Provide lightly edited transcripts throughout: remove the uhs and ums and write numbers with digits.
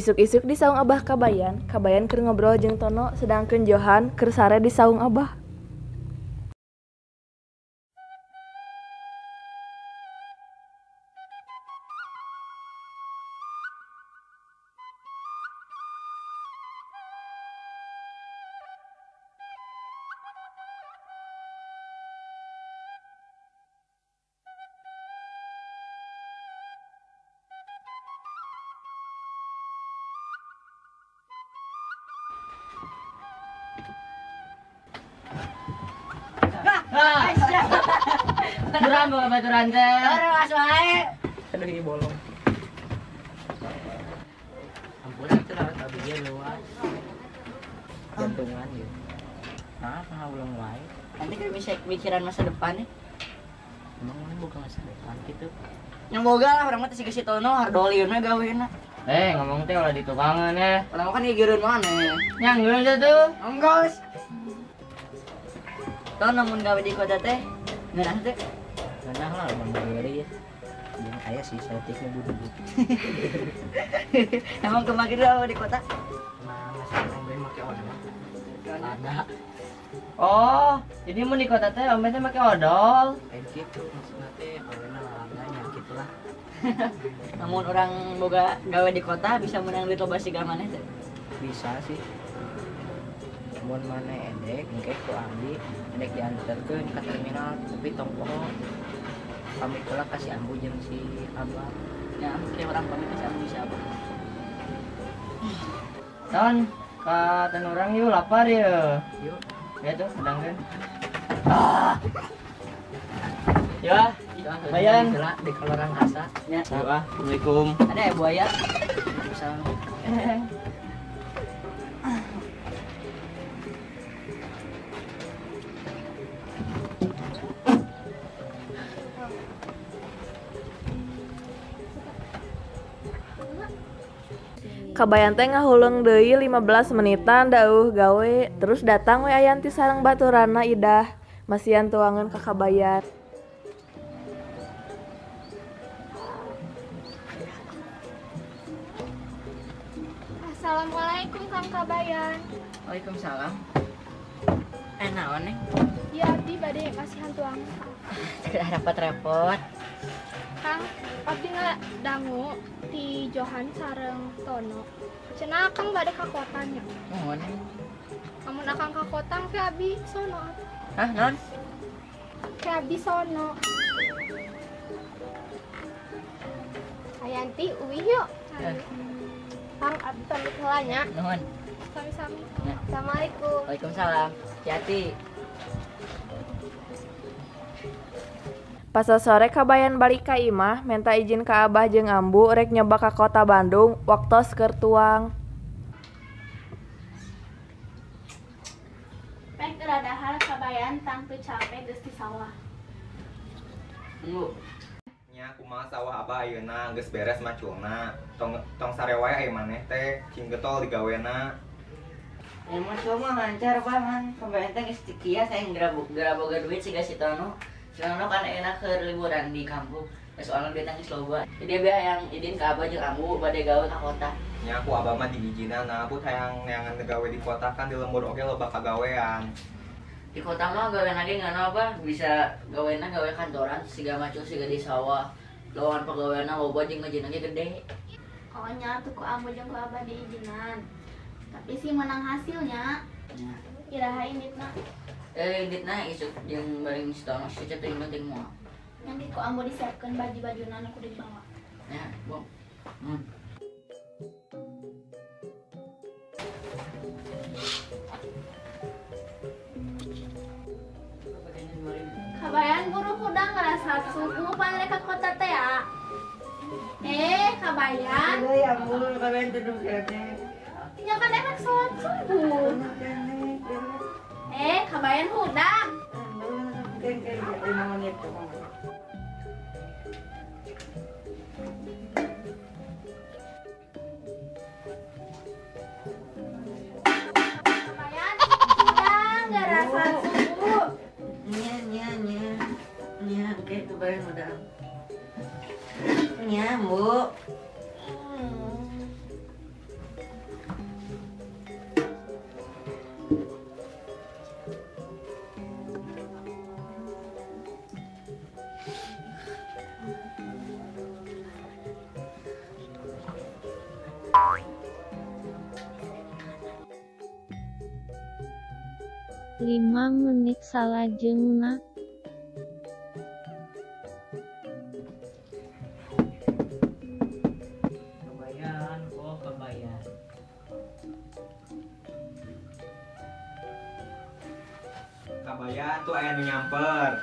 Isuk-isuk di saung Abah Kabayan, Kabayan keur ngobrol jeung Tono sedangkeun Johan keur sare di saung Abah. Buran bawa baturan teh. Ora wae. Aduh ini bolong. Ampun itu lah abi ge luas. Jantungan gitu. Nah, ulang wae. Nanti kan bisa mikiran masa depan ya. Emang mana bukan masa depan gitu. Yang boga lah urang mah teh si Tono hardolieun we gawena. Ngomong teh ulah ditukangan ya. Urang kan gigireun maneh. Nyanggeun teh tuh. Enggak. Ton namun gawe di kota teh ngeunah teh. Ngeunah lah mun beli ya. Jeung aya sih saeutik nu budug. Emang kemarin gawe di kota? Nah, masa ombe make odol. Ada. Oh, jadi mun di kota teh ombe teh make odol. Lain kitu maksudna teh awena lalaganya kitu lah. Namun orang boga gawe di kota bisa menang duit loba siga maneh teh. Bisa sih. Mun maneh edek engke ku abdi edek diantarkeun ka terminal tapi tong poho pamit heula ka si Ambu jeung si Abah. Ya, engke urang pamit ka si Ambu si Abah. Ton, ka ten urang yuk lapar ya. Yuk. Ya tuh, sedangkeun. Ah. Ya, bayan di kelorang asa. Ya. Assalamualaikum. Ada ya buaya? Waalaikumsalam. Kabayan teh ngahuleung deui 15 menitan dauh gawe, terus datang we Ayanti sareng baturana Idah, masihan tuangan ka Kabayan. Assalamualaikum Kang Kabayan. Waalaikumsalam. Naon neng? Ya abdi bade masihan tuangan. Teu repot-repot. Kang, abdi ngadangu ti Johan sareng Tono. Cenah akang bade ka kota nya. Nuhun. Amun akang ka kota ke abdi sono. Hah, naon? Ke abdi sono. Ayanti uih yuk. Kang, abdi pamit heula nya. Nuhun. Sami-sami. Assalamualaikum. Waalaikumsalam. Hati-hati. Pas sore Kabayan balik ka imah, menta izin ka Abah jeung Ambu rek nyoba ka kota Bandung waktos keur tuang. Pek geradahar Kabayan tangtu capek geus di sawah. Tunggu. Nya kumaha sawah Abah ayeuna geus beres maculna. Tong tong sare wae aya maneh teh cing getol digawena. Ya macul mah lancar banget. Kabayan teh geus dikias aing geraboga duit siga si Tono. Soalnya kan enak ke liburan di kampung, soalnya dia nangis loba. Jadi dia yang izin ke Abah jeung Ambu bade gawe ka kota. Nya aku Abah mah diizinan, nah aku hayang neangan gawe di kota kan di lembur oge loba kagawean. Di kota mah gawe lagi nggak apa, bisa gawena gawe kantoran, siga macul siga di sawah. Lawan pagaweana loba jeung ngajina ge gede. Oh nya tuh ku Ambu jeung ku Abah diizinan. Tapi sih menang hasilnya. Ya. Iraha inditna. Inditna isuk jeung bareng si Tono si Cece teuing penting moal. Nanti ku Ambu disiapkeun baju-bajuna nu kudu dibawa. Ya, bong. Kabayan buru hudang ngerasa subuh pan rek ka kota teh ya. Kabayan. Euy, ampun, kabayan tunduh keneh. Nya kan efek sholat subuh. Kabayan hudang. Kabayan hudang gak rasa subuh. Nya nya nya. Nya, oke, kabayan hudang. Nya, Bu. 5 menit salajengna. Kabayan, oh kabayan. Kabayan tuh aya nu nyamper.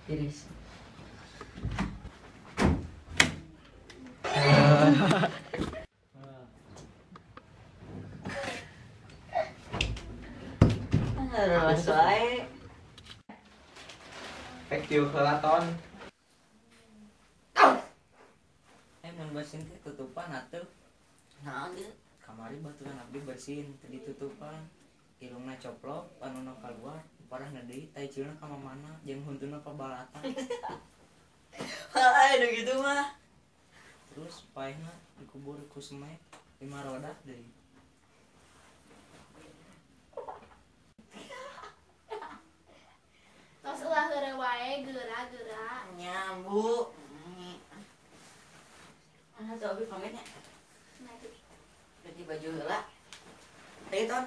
Tiris. Terus wae. Rek tiup heula ton. Mun bersin teh tutupan atuh. Naon teh? Kamari baturan abdi bersin teu ditutupan. Irungna coplok, panonna kaluar, parahna deui tai cilna ka mamana jeung huntuna pabalatan. Hae nu kitu mah. Terus paehna dikubur ku semek 5 roda deui. Tos ulah heureuy wae geura-geura. Nya, Bu. Mana tuh abi pamitnya? Nah, itu. Ganti baju heula. Ayo, Ton.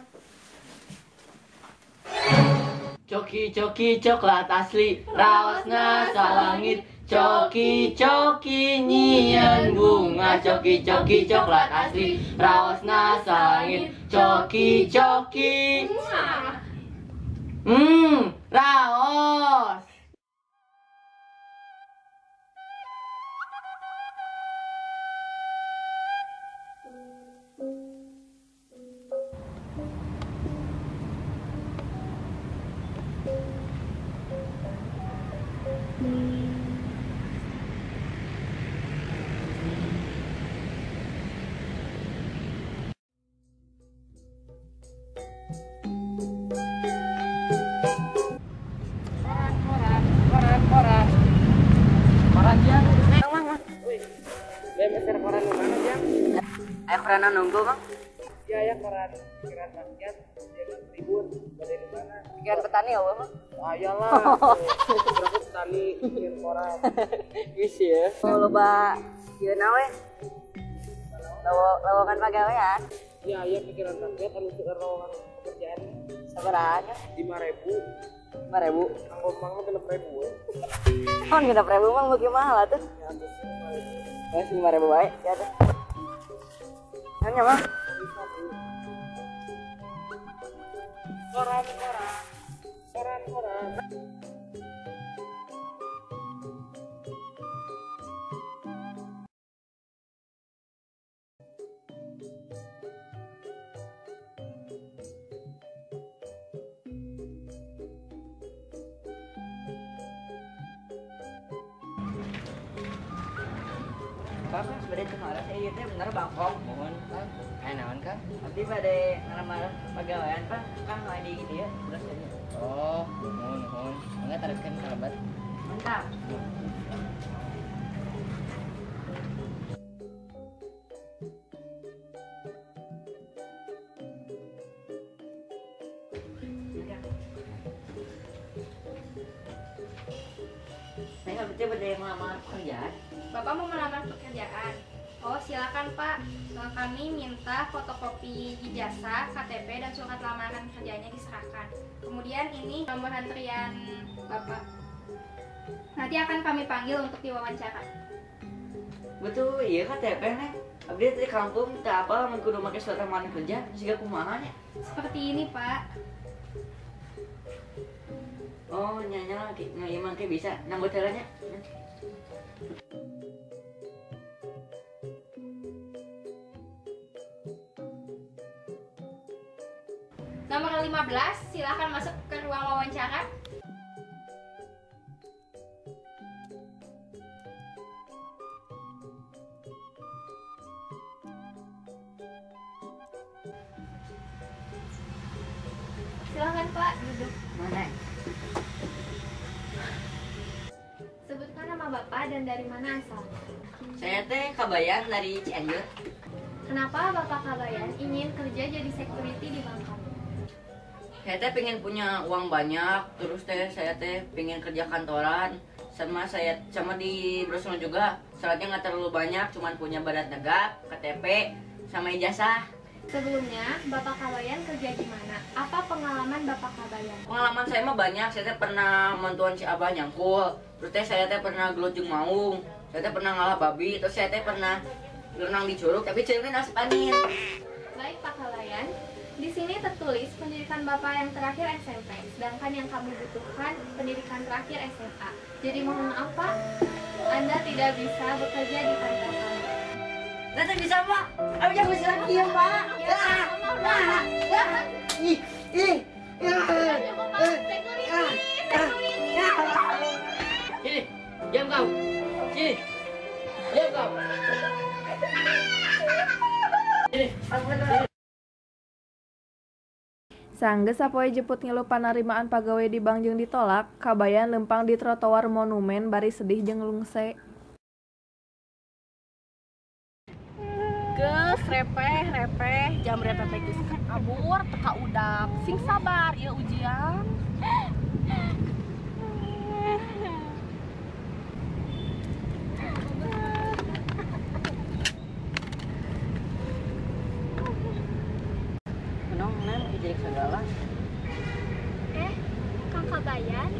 Coki coki coklat asli, raosna salangit. Coki coki nyieun bunga, coki coki coklat asli, raosna salangit. Coki coki. Raos. Ayo koran nunggu, Bang. Ya, ya koran pikiran rakyat jangan tribun dari mana? Pikiran petani ya, Bang? Wah, iyalah. Berapa petani bikin koran. Wis ya. Oh, loba ieu na we. Lowongan pagawean. Ya, ya pikiran rakyat anu seueur lowongan pekerjaan. Sabaraha? 5.000. 5.000. Kanggo mang 6.000 we. Naon 6.000 mang beuki mahal atuh. Ya atuh 5.000. Ya 5.000 wae, ya tuh. Nanya, Bang. Koran, koran. Koran, koran. Pak, sebenarnya kemarin saya ieu teh bener Bangkok. Mohon, Kang. Aya naon, Kang? Abdi bade ngalamar pagawean, Pak. Kang aya di dieu, terus aja. Oh, nuhun, nuhun. Mangga taroskeun ka lebet. Mantap. Saya abdi bade ngalamar pekerjaan. Bapak mau melamar pekerjaan. Oh, silakan Pak. Kami minta fotokopi ijazah, KTP, dan surat lamaran kerjanya diserahkan. Kemudian ini nomor antrian Bapak. Nanti akan kami panggil untuk diwawancara. Betul, iya KTP nih. Abdi di kampung tak apa mun kudu make surat lamaran kerja, siga kumaha nya. Seperti ini, Pak. Oh, nya lagi. Nya ieu mah bisa nanggut heula nya. Nomor 15, silakan masuk ke ruang wawancara. Silakan Pak, duduk. Mana? Sebutkan nama Bapak dan dari mana asal. Saya teh Kabayan dari Cianjur. Kenapa Bapak Kabayan ingin kerja jadi security di bank kamu? Saya teh pengen punya uang banyak, terus teh saya teh pengen kerja kantoran. Sama saya sama di brosur juga syaratnya nggak terlalu banyak, cuman punya badan tegak, KTP, sama ijazah. Sebelumnya, Bapak Kabayan kerja di mana? Apa pengalaman Bapak Kabayan? Pengalaman saya mah banyak. Saya teh pernah mantuan si Abah nyangkul. Terus teh saya teh pernah gelut jeung maung. Saya teh pernah ngalah babi. Terus saya teh pernah berenang di curug, tapi curugnya nasib panin. Baik Pak Kabayan, di sini tertulis pendidikan Bapak yang terakhir SMP, sedangkan yang kami butuhkan pendidikan terakhir SMA. Jadi mohon maaf Pak, Anda tidak bisa bekerja di kantor kami. Nanti bisa Pak, aku jangan bisa lagi ya Pak. Sini, diam kau. Sini, diam kau. Sini. Sanggeus sapoe jeput ngilu panarimaan pagawe di bank jeung ditolak, Kabayan lempang di trotoar monumen bari sedih jeung lungse. Geus repeh jam repeh geus kabur teka udak. Sing sabar ieu ujian. Menong nem jadi segala. Kang Kabayan.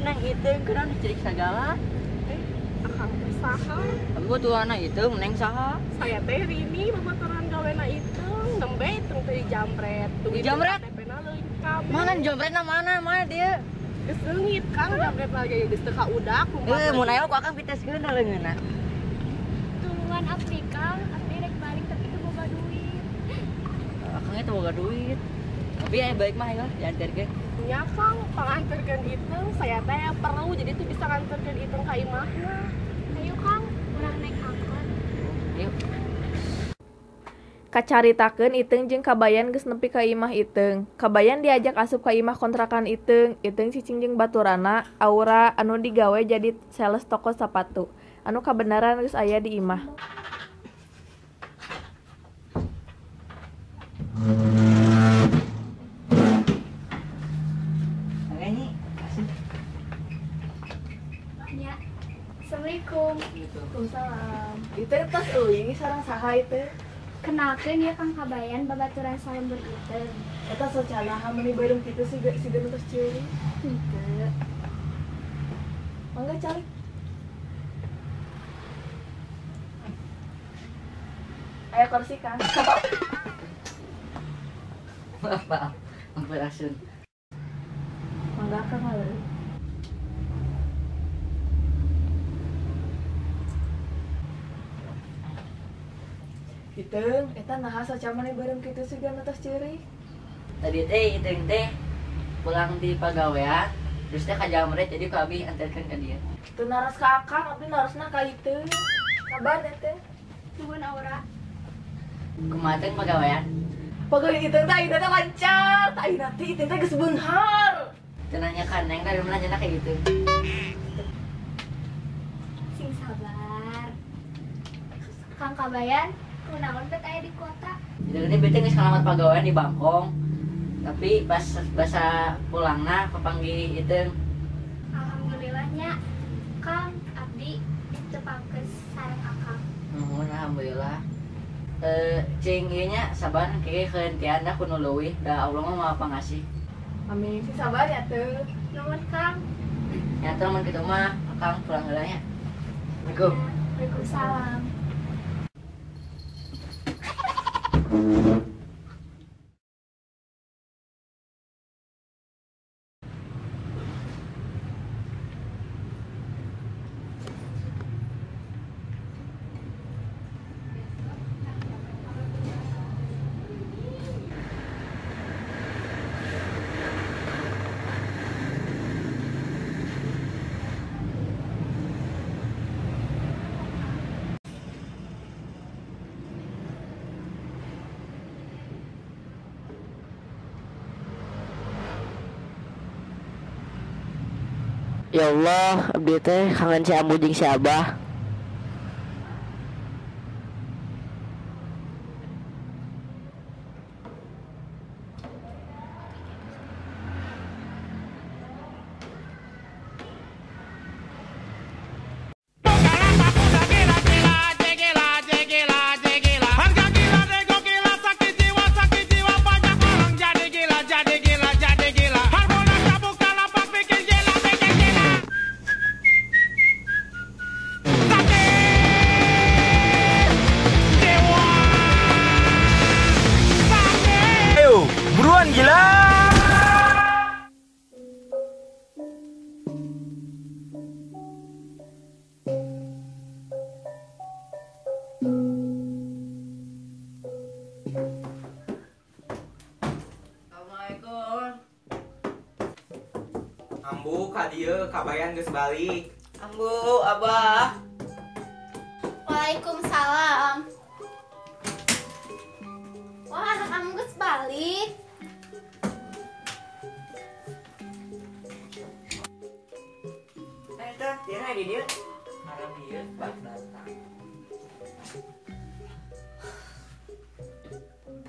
Nang hitung kunaon dicerik segala. Akang teh saha? Aku tuh anak hitung neng saha. Saya teh Rini babaturan gawena hitung, nembe hitung teh dijamret. Dijamret? Mana jamretna mana? Mana dia? Geus leungit Kang jamret lagi geus teu kaudak. Mun aya ku akang piteskeun leungeunna. Tulungan abdi Kang, abdi rek balik tapi teu boga duit. Akangnya teu boga duit. Tapi aya balik mah ayo diantarkeun. Nya Kang, panganterkeun hitung saya teh perlu jadi tuh bisa nganterkeun hitung ka imahna. Ayo Kang, urang naik angkot. Yuk. Kacaritakeun Iteung jeung Kabayan geus nepi ka imah Iteung. Kabayan diajak asup ka imah kontrakan Iteung. Iteung cicing jeung baturana Aura anu digawe jadi sales toko sapatu. Anu kabeneran geus aya di imah. Ya. Assalamualaikum. Waalaikumsalam. Iteung tos euy sareng saha Iteung? Kenalkeun ya Kang Kabayan babaturan salembur Iteung. Eta socana meuni beureum kitu siga nu tos ceurik. Henteu. Mangga calik. Aya kursi Kang. Maaf, maaf. Ampurasun. Mangga Kang halo. Iteung, eta naha saca maneh beureum kitu siga nu tos ceurik? Tadi teh Iteung teh pulang di pagawean, terus teh ka jamret jadi ku abi anterkeun ka dieu. Teu naros ka akang, abdi narosna ka Iteung. Kabar teh? Nuhun Aura. Kumaha teh pagawean? Pagawean Iteung teh ayeuna teh lancar, tah ayeuna teh Iteung teh geus beunghar. Teu nanya ka Neng dari mana nanya kayak gitu. Sing sabar. Kang Kabayan, kunaon bet aya di kota? Jadi bete geus ngalamat pagawean di Bangkong. Tapi pas basa pulangna papanggih Iteung. Alhamdulillahnya Kang abdi ditepangkeun sareng akang. Nuhun alhamdulillah. Cing ieu nya sabar ke hentian da kuno leuwih da Allah mah Maha Pangasih. Amin. Sing sabar ya teu. Nuhun Kang. Nya teh mun kitu mah akang pulang heula nya. Assalamualaikum. Waalaikumsalam. Ya Allah, abdi teh kangen si Ambu jeung si Abah. Buruan gila. Assalamualaikum. Ambu ka dieu kabayan geus balik. Ambu, Abah. Waalaikumsalam. Wah, anak kamu geus balik. Eta, dia di dieu. Arah dieu bak datang.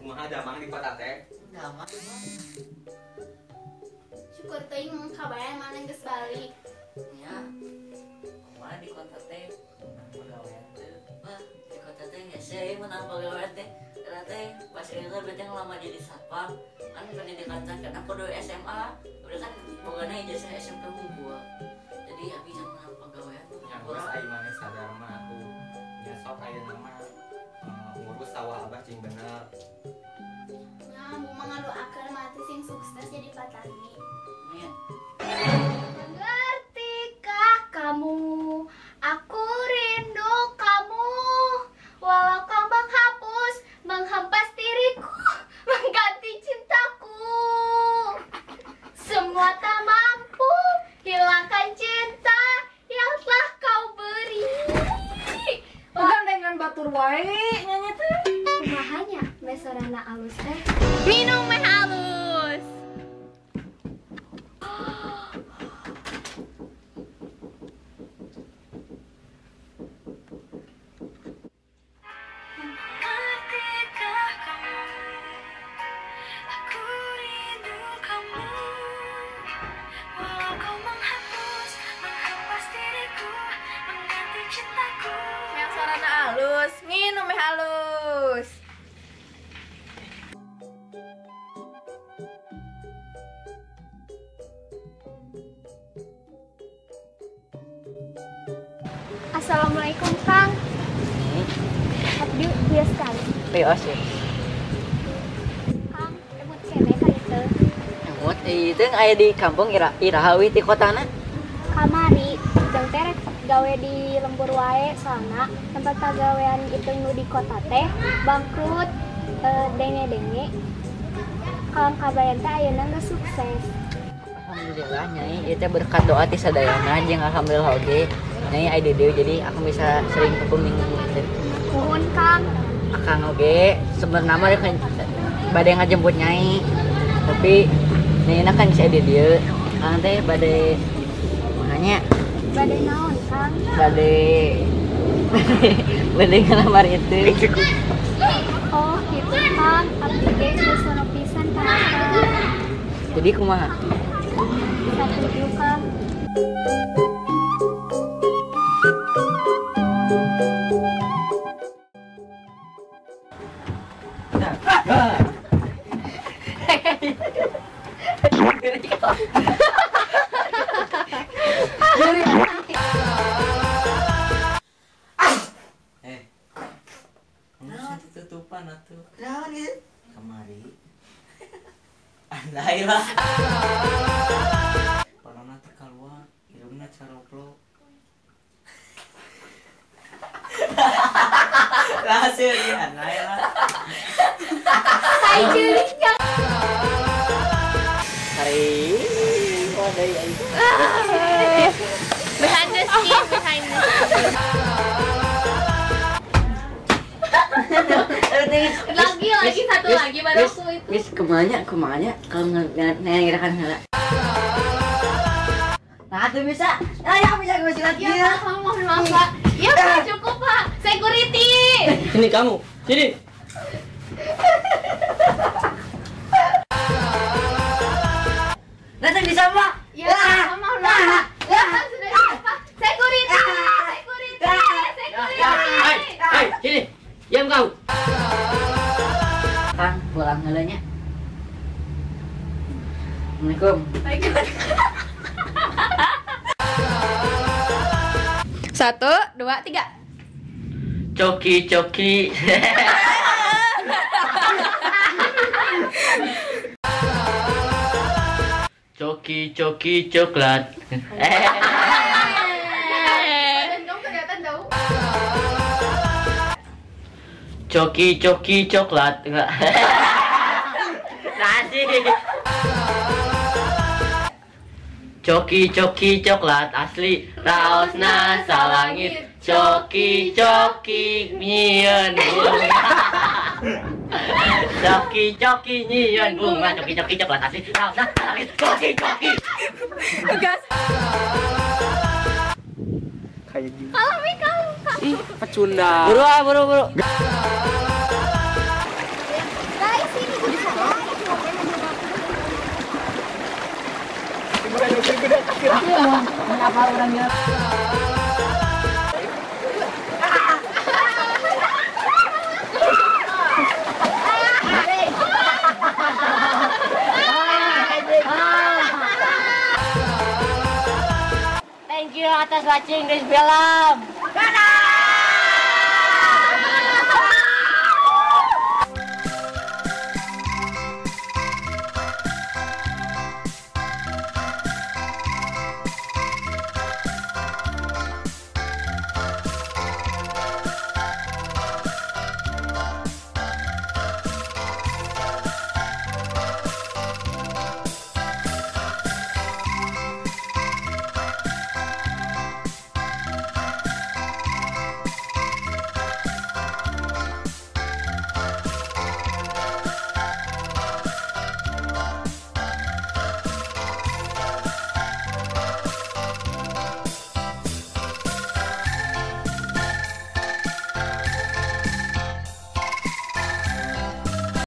Kumaha damang di kota teh? Damang. Syukur teuing kabayan mana geus balik. Nya. Kumaha di kota teh? Pagawean teh. Wah, di kota teh hese menang pagawean teh. Karena teh pas itu berarti lama jadi satpam kan pendidikan teh kan aku udah SMA udah kan bogana ijazah SMP gua jadi abi bisa menang pagawean ya geus ai maneh sadar mah aku nya sok ayeuna mah ngurus sawah abah cing bener nya ambu mah ngadoakeun mati sing sukses jadi petani. Amin. Mengertikah kamu, aku rindu kamu, walau kau menghapus, menghempas diriku, mengganti cintaku. Semua tak mampu hilangkan cinta yang telah kau beri. Gandengan batur wae nyanyi teh. Kumaha nya meh sorana alus teh. Minum meh alus. Yang sorana alus, nginum meh alus. Assalamualaikum Kang. Abdi bias kali. Bias ya. Kang, emut kene ka ieu. Emut ieu aya di kampung iraha we ti kotana. Kamari jeung teh rek gawe di lembur wae soalna tempat pagawean itu nu di kota teh bangkrut, denge-denge. Kang kabayan teh ayeuna geus sukses. Alhamdulillah nyai, ieu teh berkat doa ti sadayana jeung alhamdulillah oge. Nyai aya di dieu jadi aku bisa sering ke minggu teh. Nuhun Kang. Akang oge sebenarnya mah bade ngajemput nyai. Tapi nyaina kan bisa di dieu. Akang teh bade mahanya. Bade naon Kang? Bade bade ngelamar itu. Oh gitu Kang, abdi ge geus sono pisan ka Akang. Jadi kumaha? Satuju Kang. Tutupan atuh. Naon gitu? Kamari. Andai lah. Palana teh kaluar, irungna caroplo. Lah seuri andai lah. Tai ceurik. Hari wadai aing. Behind the scene, behind the scene. Lagi satu lagi baru aku itu. Wis kemana kalau ngirakan heula. Nah, tuh bisa. Ayo bisa gue silat ya. Iya, Pak, mohon maaf, Pak. Iya, Pak, cukup, Pak. Security. Sini kamu. Sini. Nah, tuh bisa, Pak. Iya, Pak, mohon maaf, Pak. Ya, Pak, sudah cukup, Pak. Security. Security. Security. Hai, hai, sini. Diam kau. Kang, pulang heula nya. Assalamualaikum. Waalaikumsalam. 1, 2, 3. Coki, coki. Coki, coki, coklat. Badan kamu kelihatan jauh. Coki, coki, coklat. Enggak. Nasi. Coki, coki, coklat asli. Raosna salangit. Coki, coki, nyieun bunga. Coki, coki, nyieun bunga. Coki, coki, coklat asli. Raosna salangit. Coki, coki. Gas. Kayak gini. Kalem, kalem. Ih, pecundang. Buru ah, buru, buru. Guys, sini gue bisa. Kenapa orangnya? Thank you atas watching this film.